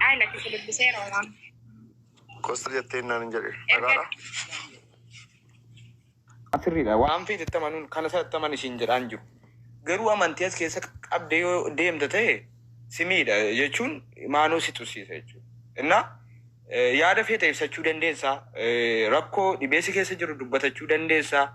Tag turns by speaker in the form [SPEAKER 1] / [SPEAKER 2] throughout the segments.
[SPEAKER 1] Ay, lakkisa dubbiseera waan.
[SPEAKER 2] Kosta jettee naan hin jedhe.
[SPEAKER 1] Erga
[SPEAKER 2] Dhagaadha.
[SPEAKER 3] Sirriidha. Waan feetetti amanuun kana isaatti amani siin jedhaan jiru. Garuu amantii as keessa qabdee yoo deemta ta'e si miidha jechuun maanoo si tursiisa jechuudha. Innaa yaada feete ibsachuu dandeessa. Rakkoo dhibee si keessa jiru dubbatachuu dandeessa.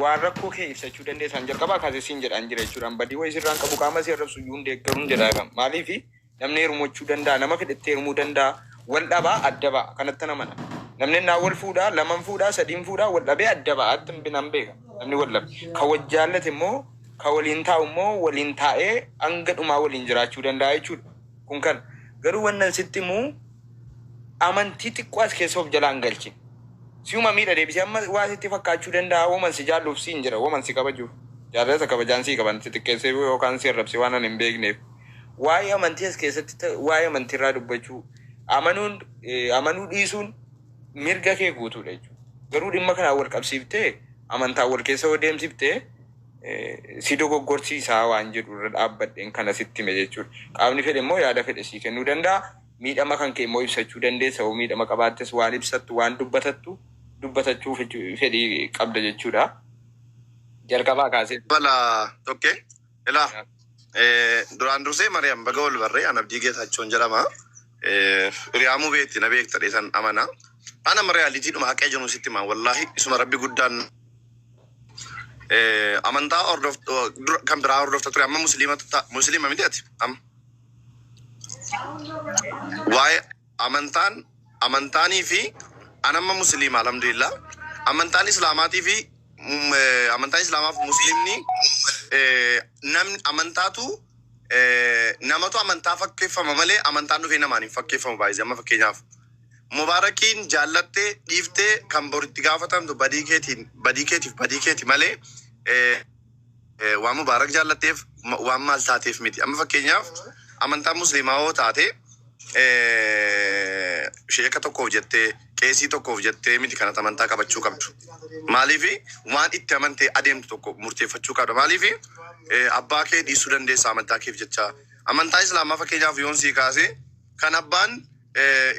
[SPEAKER 3] Waan rakkoo kee ibsachuu dandeessa. An jalqabaa kaasee siin jedhaan jira jechuudha. An badii wayii sirraan qabu qaama si arrabsu iyyuu hin deeggaruun jedhaa jira. Maaliifi namni heerumachuu danda'a, nama fedhetti heerumuu danda'a. Wal dhabaa adda ba'a. Kanattan amana. Namni ennaa wal fuudhaa, laman fuudhaa, sadiin fuudhaa, wal dhabee adda ba'a. Atti nan beeka. Namni wal dhabe. Ka wal jaallate immoo, ka waliin taa'u immoo waliin taa'ee hanga dhumaa waliin jiraachuu danda'a jechuudha. Kun kana. Garuu wannan sitti himu amantii xiqqoo as keessa of jalaa hin galchin. Si'uma miidha deebisee amma waa sitti fakkaachuu danda'a woman si jaalluuf siin jedha woman si kabajuuf. Jaalala kabajaan sii qaban si xiqqeessee yookaan si arrabsee waan ani hin beekneef. Waa'ee amantii as keessatti waa'ee amantii irraa dubbachuu amanuun amanuu dhiisuun mirga kee guutuudha jechuudha. Garuu dhimma kanaan wal qabsiiftee amantaan wal keessa yoo deemsiftee si dogoggorsiisaa waan jedhu irra dhaabbadheen kana sitti hime jechuudha. Qaamni fedhe immoo yaada fedhe sii kennuu danda'a. Miidhama kan kee immoo ibsachuu dandeessa. Yoo miidhama qabaattes waan ibsattu waan dubbatattu dubbatachuu fedhii qabda jechuudha. Jalqabaa kaasee.
[SPEAKER 2] Bala tokkee ilaa duraan dursee Mariyaam baga wal barree an Abdii Geetaachoon jedhama. Hiriyaamuu beekti na beekta dheesan amana. Ana amma reality dhuma haqee jiru sitti himaa wallaahi isuma rabbi guddaan amantaa hordof dura kan biraa hordofta ture amma musliima musliima miti ati amma waa'ee amantaan amantaanii fi an amma musliima alhamdulillah amantaan islaamaatii fi amantaan islaamaaf musliimni namni amantaatu namatu amantaa fakkeeffama malee amantaan dhufee namaan hin fakkeeffamu baay'ee amma fakkeenyaaf Mubaarakiin jaallattee dhiiftee kan bor itti gaafatamtu badii keetiin badii keetiif badii keeti malee waan Mubaarak jaallatteef waan maal taateef miti. Amma fakkeenyaaf amantaa musliimaa yoo taate sheeka tokkoof jettee qeesii tokkoof jettee miti kanatti amantaa qabachuu qabdu. Maaliif waan itti amantee adeemtu tokko murteeffachuu qabda. Maaliif abbaa kee dhiisuu dandeessa amantaa keef jecha. Amantaa islaamaa fakkeenyaaf yoon sii kaase kan abbaan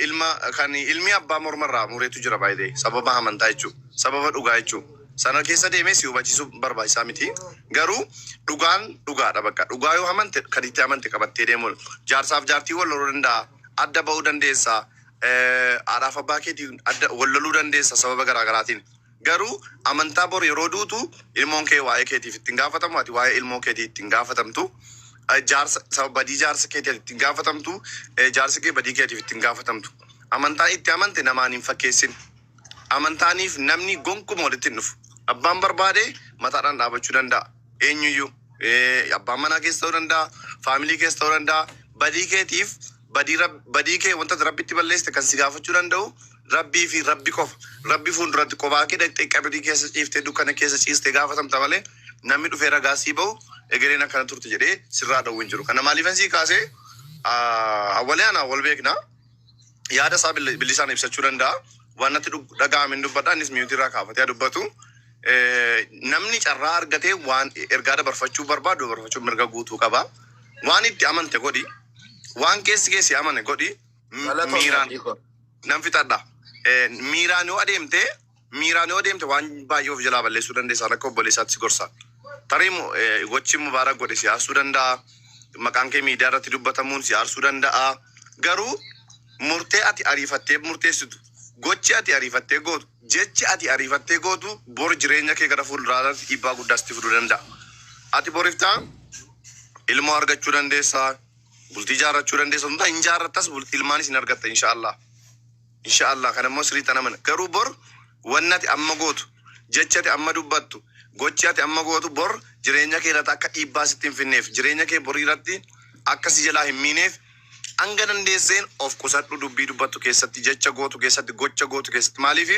[SPEAKER 2] ilma kan ilmi abbaa mormarraa mureetu jira baay'ee sababa amantaa jechuudha. Sababa dhugaa jechuudha. Sana keessa deemee si hubachiisuu barbaachisaa miti. Garuu dhugaan dhugaadha bakka. Dhugaa yoo amante kan itti amante qabattee deemuudha. Jaarsaaf jaartii wal loluu danda'a. Adda ba'uu dandeessa. Haadhaaf abbaa keetiin adda wal loluu dandeessa sababa garaa garaatiin. Garuu amantaa bor yeroo duutu ilmoon kee waa'ee keetiif ittiin gaafatamu ati waa'ee ilmoo keetii ittiin gaafatamtu. Jaarsa sababa badii jaarsa keetii ati ittiin gaafatamtu jaarsi kee badii keetiif ittiin gaafatamtu. Amantaa itti amante namaan hin fakkeessin. Amantaaniif namni gonkuma walitti hin dhufu. Abbaan barbaade mataadhaan dhaabachuu danda'a. Eenyuyyuu abbaan manaa keessa ta'uu danda'a, family keessa ta'uu danda'a. Badii keetiif badii badii kee wanta rabbitti balleessite kan si gaafachuu danda'u rabbii fi rabbi qofa. Rabbi fuulduratti kophaa kee dhaqxee qabrii keessa ciiftee dukkana keessa ciistee gaafatamta malee namni dhufee ragaa sii bahu egereen akkana turte jedhee sirraa dhowwu hin jiru. Kana maaliifan sii kaasee awwalee anaa wal beekna. Yaada isaa bilisaan ibsachuu danda'a. Waan natti dhaga'ame hin dubbadha. Innis mute irraa kaafatee haa dubbatu. Namni carraa argatee waan ergaa dabarfachuu barbaadu dabarfachuu mirga guutuu qaba. Waan itti amante godhi. Waan keessi keessi amane godhi.
[SPEAKER 4] Galatoomii
[SPEAKER 2] Miiraan
[SPEAKER 4] Abdii koo.
[SPEAKER 2] nan fixadha. Miiraan yoo adeemte waan baay'ee of jalaa balleessuu dandeessa akka obboleessaatti si gorsa. Tarii gochi Mubaarak godhe si aarsuu danda'a. Maqaan kee miidiyaa irratti dubbatamuun si aarsuu danda'a. Garuu murtee ati ariifattee murteessitu, gochi ati ariifattee gootu, jechi ati ariifattee gootu bor jireenya kee gara fuulduraatti dhiibbaa guddaa sitti fiduu danda'a. Ati boriftaa ilmoo argachuu dandeessaa, bultii ijaarrachuu dandeessa, hunda hin ijaarrattas ilmaanis hin argatta inshaallah. Inshaallah kan immoo sirrii tana mana. Garuu bor wanni ati amma gootu, jechi ati amma dubbattu, gochi ati amma gootu bor jireenya kee irratti akka dhiibbaa sitti hin finneef, jireenya kee borii irratti akka si jalaa hin miineef hanga dandeesseen of qusadhu dubbii dubbattu keessatti, jecha gootu keessatti, gocha gootu keessatti. Maaliif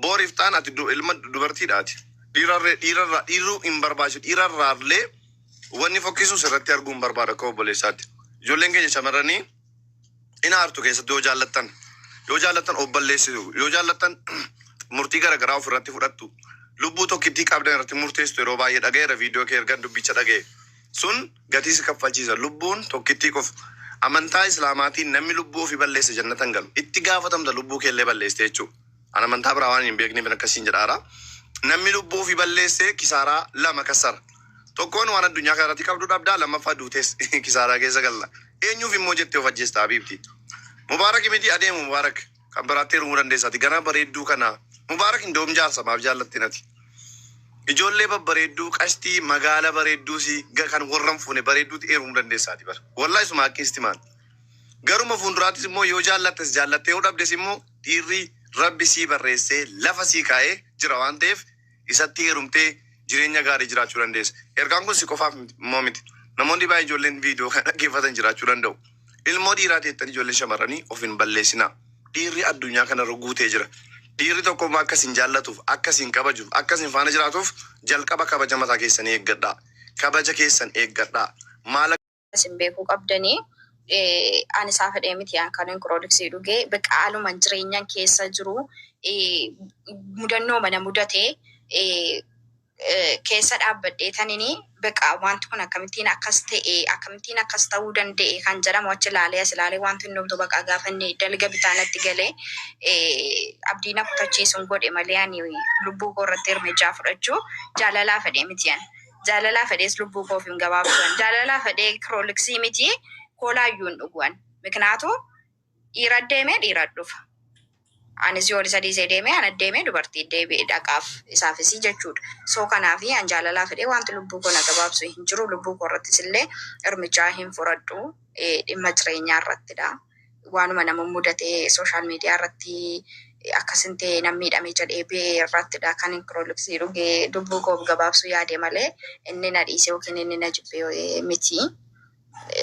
[SPEAKER 2] boriif ta'an ati ilma dubartiidha ati. Dhiirarree dhiirarraa dhiiruu hin barbaachisu. Dhiirarraallee wanni fokkisu sirratti arguu hin barbaadu akka obboleessaatti. Ijoolleen keenya shamarranii in aartu keessatti yoo jaallattan of balleessitu yoo jaallattan murtii garaagaraa of irratti fudhattu lubbuu tokkittii qabdan irratti murteessitu yeroo baay'ee dhaga'eera viidiyoo kee ergan dubbicha dhaga'e sun gatii si kaffalchiisa lubbuun tokkittii qofa Amantaa Islaamaatiin namni lubbuu ofii balleesse jannata hin galu. Itti gaafatamta lubbuu keellee balleessite jechuudha. An amantaa biraa waan hin beekneef akkasiin jedhaara. Namni lubbuu ofii balleesse kisaaraa lama kassara. Tokkoon waan addunyaa kanarratti qabdu dhabdaa, lammaffaa duutees kisaaraa keessa galla. Eenyuuf immoo jettee of ajjeesta habiibti? Mubaarak miti adeemu Mubaarak kan biraatti heerumuu dandeessaati. Ganaa bareedduu kana Mubaarak hin jaarsa maaf jaallattiin ati? Ijoollee babbareedduu qashtii magaala bareedduu si kan warra hin fuune bareedduutti heerumuu dandeessaati bara. Wallahi suma akkisti maal. Garuma fuulduraattis immoo yoo jaallattes jaallattee yoo dhabdes immoo dhiirri Rabbi sii barreessee lafa sii kaa'ee jira waan ta'eef isatti heerumtee jireenya gaarii jiraachuu dandeessa. Ergaan kun si qofaaf immoo miti. Namoonni baay'ee ijoolleen viidiyoo kana dhaggeeffatan jiraachuu danda'u. Ilmoo dhiiraa teettanii ijoolleen shamarranii of hin balleessinaa. Dhiirri addunyaa kanarra guutee jira. Dhiirri tokko immoo akka isin jaallatuuf, akka isin kabajuuf, akka isin faana jiraatuuf jalqaba kabaja mataa keessanii eeggadhaa. Kabaja keessan eeggadhaa. Maal
[SPEAKER 1] Isin beekuu qabdanii ani isaa fedhee miti an kan Cloroxii dhugee bakka haaluma jireenyan keessa jiru mudannoo mana mudate keessa dhaabbadhee tanini bakka wanti kun akkamittiin akkas ta'e, akkamittiin akkas ta'uu danda'e kan jedhamu achi ilaalee as ilaalee wanti hundumtu bakka gaafa inni dalga bitaa natti galee abdii na kutachiisuun godhe malee ani lubbuu koo irratti hirmijaa fudhachuu jaalalaa fedhee miti ani. Jaalalaa fedhees lubbuu koof hin gabaabsuan. Jaalalaa fedhee Cloroxii miti koolaayyuu hin dhuguan. Miknaatu dhiira deemee dhiira dhufa. Anis yoo isa dhiisee deemee ana deemee dubartii deebi'ee dhaqaaf isaafis jechuudha. So kanaaf an jaalalaa fedhee wanti lubbuu koo na gabaabsu hin jiru. Lubbuu koo irrattis illee hirmichaa hin fudhadhu, dhimma jireenyaa irrattidha. Waanuma nama mudatee social media irratti akkasin ta'e nam miidhame jedhee ba'e irrattidha kan hin Cloroxii dhugee lubbuu koof gabaabsuu yaade malee inni na dhiise yookiin inni na jibbe miti.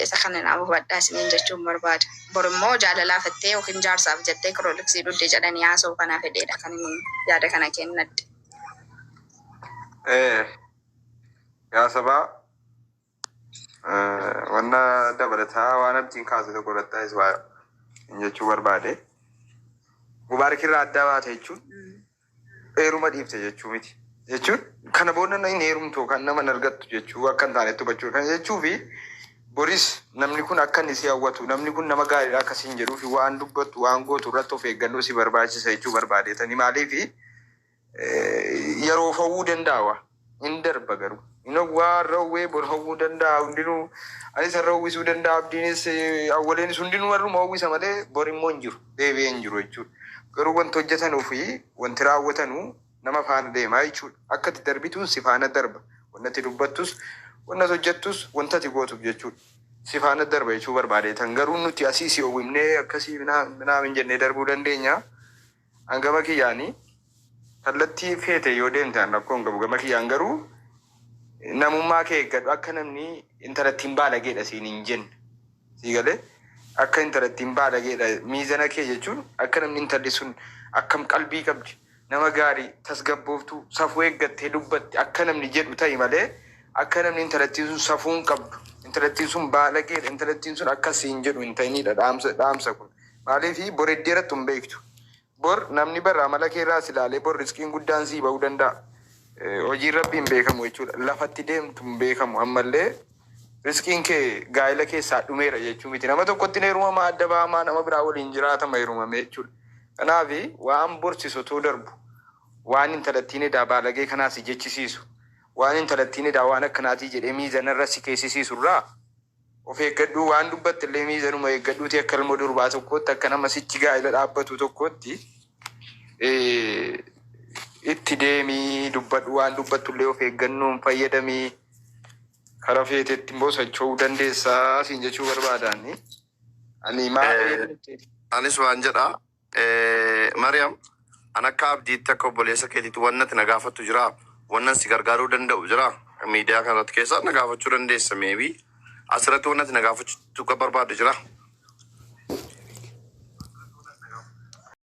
[SPEAKER 1] Isa kana naa hubadhaa isiniin jechuun barbaada. Bor immoo jaalalaa fettee yookiin jaarsaaf jettee Cloroxii dhugde jedhanii haasa'u kanaa fedheedha kan inni yaada kana kennadde.
[SPEAKER 3] Yaa sabaa, wanna dabalataa waan abdiin kaase tokko irratti waa jechuu barbaade. Mubaarak irraa addaa baate jechuun heeruma dhiifte jechuu miti. Jechuun kana booda hin heerumtu kan nama hin argattu jechuu akka hin taanetti hubachuu kan jechuu fi boris namni kun akka inni si hawwatu, namni kun nama gaariidha akkasiin jedhuu fi waan dubbattu waan gootu irratti of eeggannoo si barbaachisa jechuu barbaadeetanii. Maaliifi yeroo fawuu danda'a, hin darba, garuu inni waan rawwee bor hawwuu danda'a hundinuu, anis har'a hawwisuu danda'a, abdiinis, awwaleenis, hundinuu har'uma hawwisa malee bor immoo hin jiru, deebi'ee hin jiru jechuudha. Garuu wanti hojjetanuu fi wanti raawwatanuu nama faana deemaa jechuudha. Akka ati darbituun si faana darba. Wanti ati dubbattus, wanti ati hojjettus, wanta ati gootuuf jechuudha. Si faana darba jechuu barbaadeetan. Garuu nuti asii si hawwimnee akkasii minaamin jennee darbuu dandeenya. Hangama kiyyaanii kallattii feete yoo deemte an rakkoo hin qabu gama kiyyaan, garuu namummaa kee eeggadhu, akka namni intalattiin baalageedha siin hin jenne. Sii galee? Akka intalattiin baalageedha miizana kee jechuun akka namni intalli sun akkam qalbii qabdi, nama gaarii, tasgabbooftuu, safuu eeggattee dubbatti akka namni jedhu ta'i malee akka namni intalattiin sun safuu hin qabdu, intalattiin sun baalageedha, intalattiin sun akkas siin jedhu hin ta'inidha dhaamsa kun. Maaliif bor eddeerattu hin beektu. Bor namni bara amala kee irraa si ilaalee bor riskiin guddaan sii ba'uu danda'a. Hojiin rabbii hin beekamu jechuudha. Lafatti deemtu hin beekamu, ammallee riskiin kee gaa'ela keessaa dhumeera jechuu miti. Nama tokkotti hin heerumamaa, adda ba'amaa, nama biraa waliin jiraatama, heerumame jechuudha. Kanaaf waan borsisotoo darbu, waan intalattiin edaa baalagee kanaa si jechisiisu, waan intalattiin edaa waan akkanaatii jedhee miizanarra si keessisiisu irraa of eeggadhu. Waan dubbatte illee miizanuma eeggadhuuti, akka ilmoo durbaa tokkootti, akka nama sichi gaa'ela dhaabbatu tokkootti itti deemii dubbadhu. Waan dubbattu illee of eeggannoon fayyadamii, kara feetetti immoo socho'uu dandeessaa siin jechuu barbaadaani. Ani maa
[SPEAKER 2] Anis waan jedha. Mariam, an akka abdiitti, akka obboleessa keetiitti wanni ati na gaafattu jira. Wannan si gargaaruu danda'u jira. Miidiyaa kanarratti keessaa na gaafachuu dandeessa maybe. Asirratti wanni ati na gaafachuu barbaaddu jira.